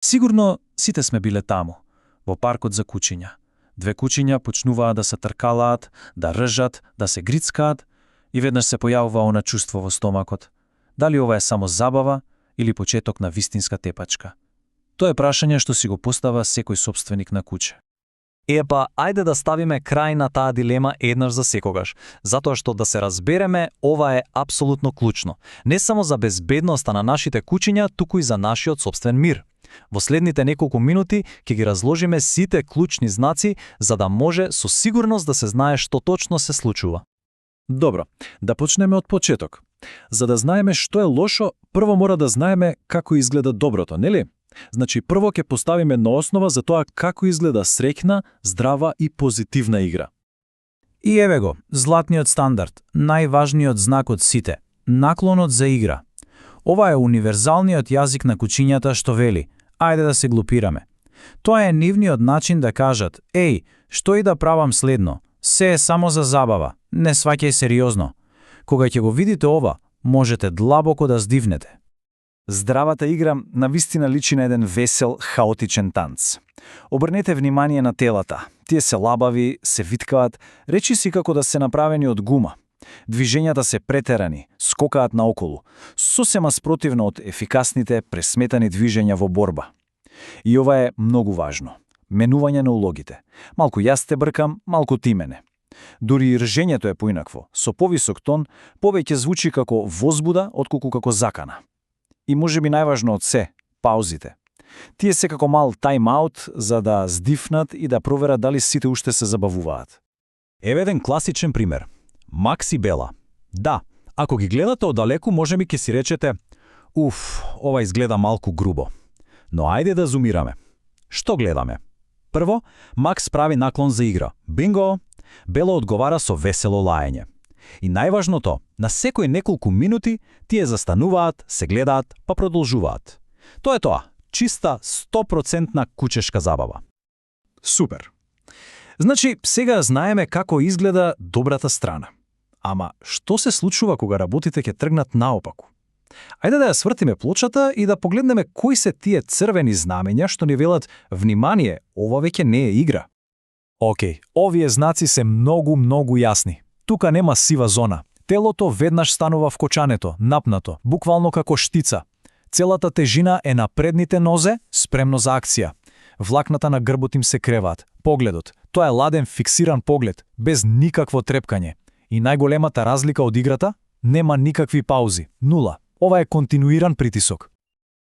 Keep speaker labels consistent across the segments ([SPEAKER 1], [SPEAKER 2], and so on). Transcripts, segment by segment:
[SPEAKER 1] Сигурно сите сме биле таму, во паркот за кучиња. Две кучиња почнуваат да се тркалаат, да ржат, да се грицкаат и веднаш се појавува она чувство во стомакот. Дали ова е само забава или почеток на вистинска тепачка? Тоа е прашање што си го постава секој сопственик на куче.
[SPEAKER 2] Епа, ајде да ставиме крај на таа дилема еднаш за секогаш, затоа што да се разбереме, ова е апсолутно клучно. Не само за безбедноста на нашите кучиња, туку и за нашиот сопствен мир. Во следните неколку минути ќе ги разложиме сите клучни знаци, за да може со сигурност да се знае што точно се случува.
[SPEAKER 1] Добро, да почнеме од почеток. За да знаеме што е лошо, прво мора да знаеме како изгледа доброто, нели? Значи, прво ќе поставиме на основа за тоа како изгледа среќна, здрава и позитивна игра.
[SPEAKER 3] И еве го, златниот стандард, најважниот знак од сите, наклонот за игра. Ова е универзалниот јазик на кучињата што вели: ајде да се глупираме. Тоа е нивниот начин да кажат: еј, што и да правам следно, се е само за забава, не сваќај сериозно. Кога ќе го видите ова, можете длабоко да здивнете.
[SPEAKER 2] Здравата игра навистина личи на еден весел, хаотичен танц. Обрнете внимание на телата. Тие се лабави, се виткаат, речиси како да се направени од гума. Движењата се претерани, скокаат наоколу, сосема спротивно од ефикасните, пресметани движења во борба. И ова е многу важно. Менување на улогите. Малку јас те бркам, малку ти мене. Дури и ржењето е поинакво. Со повисок тон, повеќе звучи како возбуда, отколку како закана. И можеби најважно од се, паузите. Тие се како мал тайм-аут за да здифнат и да проверат дали сите уште се забавуваат.
[SPEAKER 4] Еве еден класичен пример. Макс и Бела. Да, ако ги гледате оддалеку, можеби ќе си речете: уф, ова изгледа малку грубо. Но ајде да зумираме. Што гледаме? Прво, Макс прави наклон за игра. Бинго! Бела одговара со весело лаење. И најважното, на секој неколку минути тие застануваат, се гледаат, па продолжуваат. Тоа е тоа, чиста 100% кучешка забава.
[SPEAKER 3] Супер. Значи, сега знаеме како изгледа добрата страна. Ама, што се случува кога работите ќе тргнат наопаку? Ајде да ја свртиме плочата и да погледнеме кои се тие црвени знамења што ни велат: внимание, ова веќе не е игра. Океј, овие знаци се многу јасни. Тука нема сива зона. Телото веднаш станува вкочането, напнато, буквално како штица. Целата тежина е на предните нозе, спремно за акција. Влакната на грбот им се креваат. Погледот, тоа е ладен фиксиран поглед, без никакво трепкање. И најголемата разлика од играта, нема никакви паузи, нула. Ова е континуиран притисок.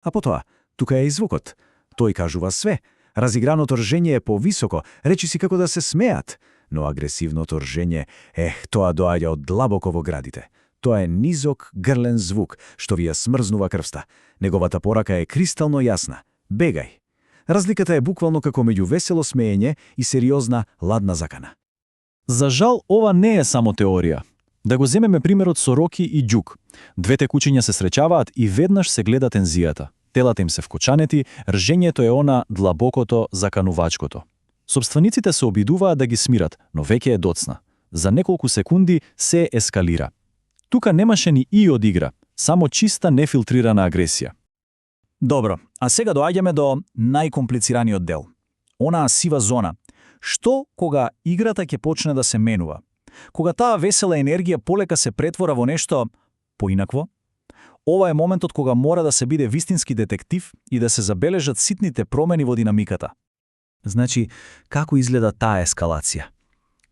[SPEAKER 5] А потоа, тука е и звукот. Тој кажува све. Разиграното ржење е повисоко, речиси како да се смеат. Но агресивното ржење, тоа доаѓа од длабоко во градите. Тоа е низок, грлен звук, што ви ја смрзнува крвста. Неговата порака е кристално јасна. Бегај. Разликата е буквално како меѓу весело смеење и сериозна, ладна закана.
[SPEAKER 1] За жал, ова не е само теорија. Да го земеме примерот со Роки и Ѓук. Двете кучиња се среќаваат и веднаш се гледа тензијата. Телата им се вкочанети, ржењето е она длабокото, заканувачкото. Собствениците се обидуваат да ги смират, но веќе е доцна. За неколку секунди се ескалира. Тука немаше ни и од игра, само чиста нефилтрирана агресија.
[SPEAKER 3] Добро, а сега доаѓаме до најкомплицираниот дел. Онаа сива зона. Што кога играта ќе почне да се менува? Кога таа весела енергија полека се претвора во нешто поинакво? Ова е моментот кога мора да се биде вистински детектив и да се забележат ситните промени во динамиката. Значи, како изгледа таа ескалација?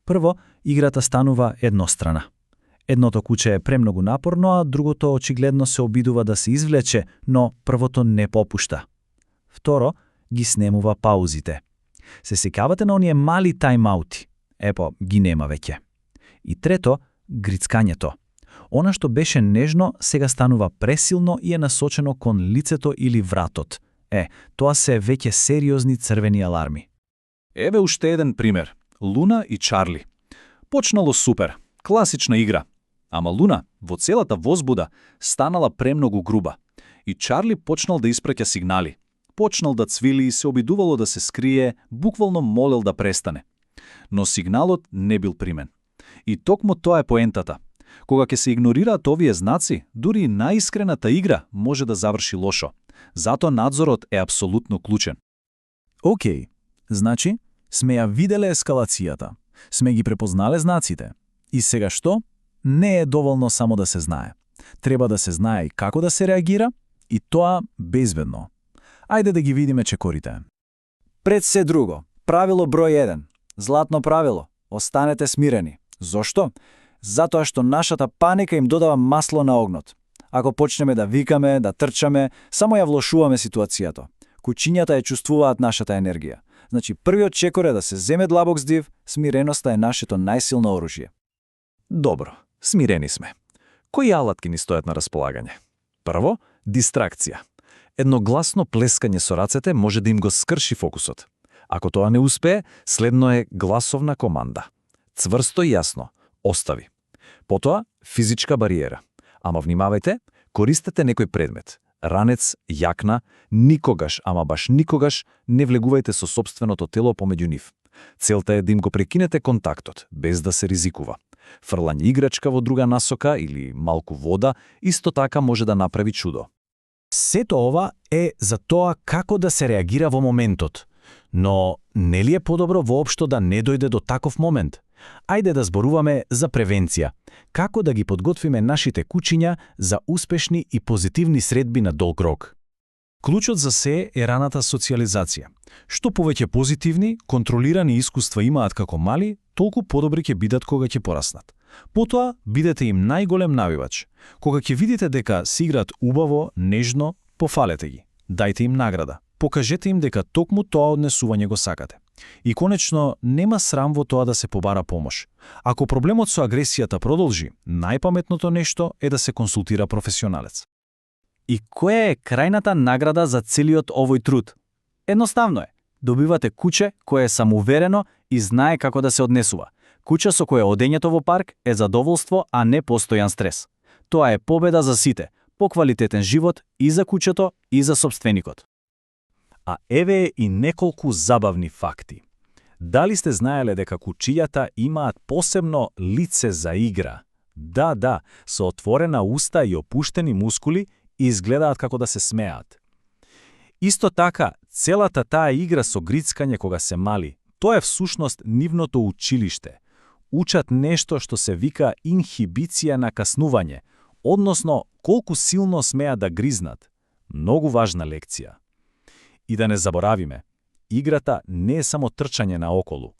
[SPEAKER 3] Прво, играта станува еднострана. Едното куче е премногу напорно, а другото очигледно се обидува да се извлече, но првото не попушта. Второ, ги снемува паузите. Се сеќавате на оние мали тайм-аути? Епо, ги нема веќе. И трето, грицкањето. Она што беше нежно, сега станува пресилно и е насочено кон лицето или вратот. Тоа се веќе сериозни црвени аларми.
[SPEAKER 4] Еве уште еден пример. Луна и Чарли. Почнало супер, класична игра. Ама Луна, во целата возбуда, станала премногу груба. И Чарли почнал да испраќа сигнали. Почнал да цвили и се обидувало да се скрие, буквално молел да престане. Но сигналот не бил примен. И токму тоа е поентата. Кога ќе се игнорираат овие знаци, дури и најискрената игра може да заврши лошо.
[SPEAKER 3] Зато надзорот е апсолутно клучен.
[SPEAKER 2] Океј, значи, сме ја виделе ескалацијата, сме ги препознале знаците. И сега што? Не е доволно само да се знае. Треба да се знае и како да се реагира, и тоа безбедно. Ајде да ги видиме чекорите.
[SPEAKER 3] Пред се друго, правило број 1. Златно правило. Останете смирени. Зошто? Затоа што нашата паника им додава масло на огнот. Ако почнеме да викаме, да трчаме, само ја влошуваме ситуацијата. Кучињата ја чувствуваат нашата енергија. Значи, првиот чекор е да се земе длабок здив, смиреноста е нашето најсилно оружје.
[SPEAKER 5] Добро, смирени сме. Кои алатки ни стојат на располагање? Прво, дистракција. Едногласно плескање со рацете може да им го скрши фокусот. Ако тоа не успее, следно е гласовна команда. Цврсто и јасно. Остави. Потоа, физичка бариера. Ама внимавајте, користете некој предмет. Ранец, јакна, никогаш, ама баш никогаш, не влегувајте со сопственото тело помеѓу нив. Целта е да им го прекинете контактот, без да се ризикува. Фрлање играчка во друга насока или малку вода, исто така може да направи чудо.
[SPEAKER 4] Сето ова е за тоа како да се реагира во моментот. Но нели е подобро воопшто да не дојде до таков момент? Ајде да зборуваме за превенција. Како да ги подготвиме нашите кучиња за успешни и позитивни средби на долг рок?
[SPEAKER 3] Клучот за се е раната социализација. Што повеќе позитивни, контролирани искуства имаат како мали, толку подобри ќе бидат кога ќе пораснат. Потоа, бидете им најголем навивач. Кога ќе видите дека си играат убаво, нежно, пофалете ги. Дајте им награда. Покажете им дека токму тоа однесување го сакате. И конечно, нема срам во тоа да се побара помош. Ако проблемот со агресијата продолжи, најпаметното нешто е да се консултира професионалец. И која е крајната награда за целиот овој труд? Едноставно е. Добивате куче кое е самоуверено и знае како да се однесува. Куче со кое одењето во парк е задоволство, а не постојан стрес. Тоа е победа за сите, поквалитетен живот и за кучето, и за собственикот.
[SPEAKER 4] А еве и неколку забавни факти. Дали сте знаеле дека кучињата имаат посебно лице за игра? Да, со отворена уста и опуштени мускули изгледаат како да се смеат. Исто така, целата таа игра со грицкање кога се мали, тоа е всушност нивното училиште. Учат нешто што се вика инхибиција на каснување, односно колку силно смеат да гризнат. Многу важна лекција. И да не заборавиме, играта не е само трчање наоколу.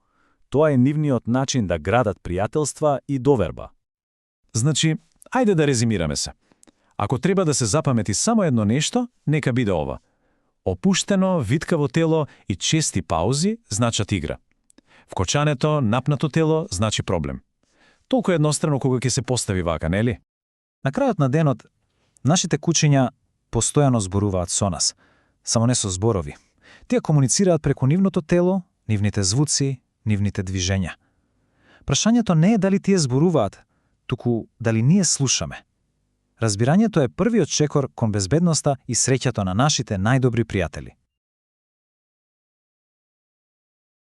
[SPEAKER 4] Тоа е нивниот начин да градат пријателства и доверба.
[SPEAKER 3] Значи, ајде да резимираме се. Ако треба да се запамети само едно нешто, нека биде ова. Опуштено, виткаво тело и чести паузи значат игра. Вкочането, напнато тело значи проблем. Толку еднострано кога ќе се постави вака, нели?
[SPEAKER 2] На крајот на денот, нашите кучиња постојано зборуваат со нас, само не со зборови. Тие комуницираат преку нивното тело, нивните звуци, нивните движења. Прашањето не е дали тие зборуваат, туку дали ние слушаме. Разбирањето е првиот чекор кон безбедноста и среќето на нашите најдобри пријатели.